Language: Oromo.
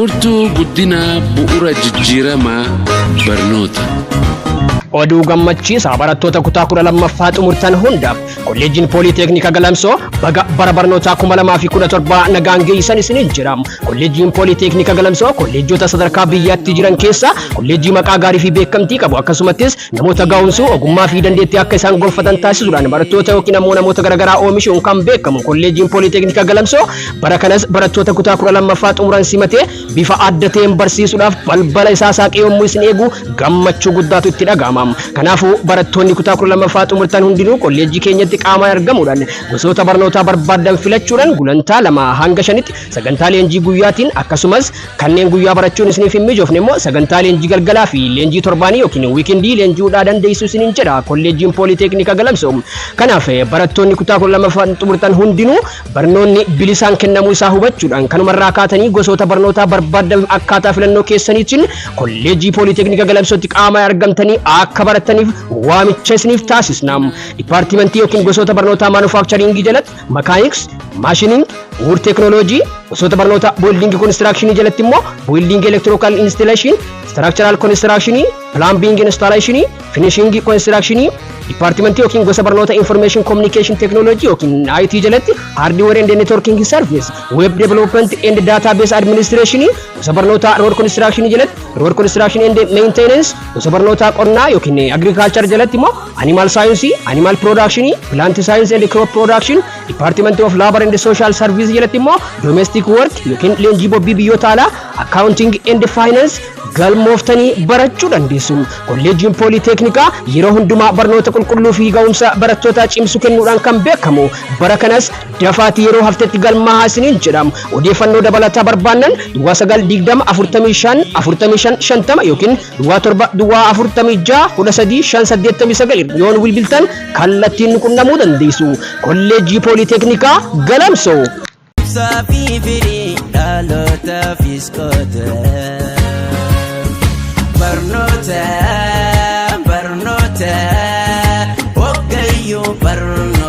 Furtuu guddinaa bu'uura jijjiiramaa barnoota. Oduu gammachiisaa barattoota kutaa 12ffaa xumurtan hundaaf, Kolleejjiin Pooliiteeknika Galamsoo baga bara barnootaa 2017 nagaan geessan isiniin jira. Kolleejjiin Pooliiteeknika Galamsoo kolleejjota sadarkaa biyyaatti jiran keessaa kolleejjii maqaa gaarii fi beekamtii qabu, akkasumattis namoota ga'umsuu ogummaa fi dandeettii akka isaan gonfatan taasisuudhaan barattoota yookiin ammoo namoota garaagaraa oomishuun kan beekamu Kolleejjiin Pooliiteeknika Galamsoo bara kanas barattoota kutaa 12ffaa xumuran simatee bifa adda ta'een barsiisuudhaaf balbala isaa saaqee yommuu isin eegu gammachuu guddaatu itti dhaga'ama. Kanaafuu barattoonni kutaa 12ffaa xumurtan hundinuu kolleejjii keenyatti qaamaan argamuudhaan gosoota barnootaa barbaaddan filachuudhaan gulantaa 2 hanga 5tti sagantaa leenjii guyyaatiin, akkasumas kanneen guyyaa barachuun isiniif hin mijoofne immoo sagantaa leenjii galgalaa fi leenjii torbaanii yookiin weekendii leenji'uudhaa dandeessu isiniin jedha Kolleejjiin Pooliiteeknika Galamsoo. Kanaaf barattoonni kutaa 12ffaa xumurtan hundinuu barnoonni bilisaan kennamuu isaa hubachuudhaan kanumarraa kaatanii gosoota barnootaa barbaaddan akkaataa filannoo keessaniitiin Kolleejjii Pooliiteeknika Galamsootti qaamaan argamtanii akka barattaniif waamicha isiniif taasisna. Dipaartimentii yookiin gosoota barnootaa manufacturingii jalatti mechanics, machining, wood technology, gosoota barnoota building constructionii jalatti immoo building electrical installation, structural constructionii, plumbing installationii, finishing constructionii, dipaartimentii yookiin gosa barnoota information communication technology yookiin IT jalatti hardware and networking service, web development and database administration, gosa barnoota road construction jalatti road construction and maintenance, gosa barnoota qonnaa yookiin agriculture jalatti immoo animal science, animal production, plant science and crop production, department of labor and social service jalatti immoo domestic work yookiin leenjii bobbii biyyoota alaa, accounting and finance galmooftanii barachuu dandeessu. Kolleejjiin Pooliiteeknikaa yeroo hundumaa barnoota qulqulluu fi ga'umsa barattootaa cimsu kennuudhaan kan beekamu, bara kanas dafaatii yeroo haftetti galmaa'aa isiniin jedhama. Odeeffannoo dabalataa barbaannan 0920 45 45 50 yookiin 07 046 13 589 yoon bilbiltan kallattiin nu qunnamuu dandeessu. Kolleejjii Pooliiteeknikaa Galamsoo. Ibsaa fi firii dhalootaafis qooda. Barnoota, barnoota, hoggayyuu barnoota.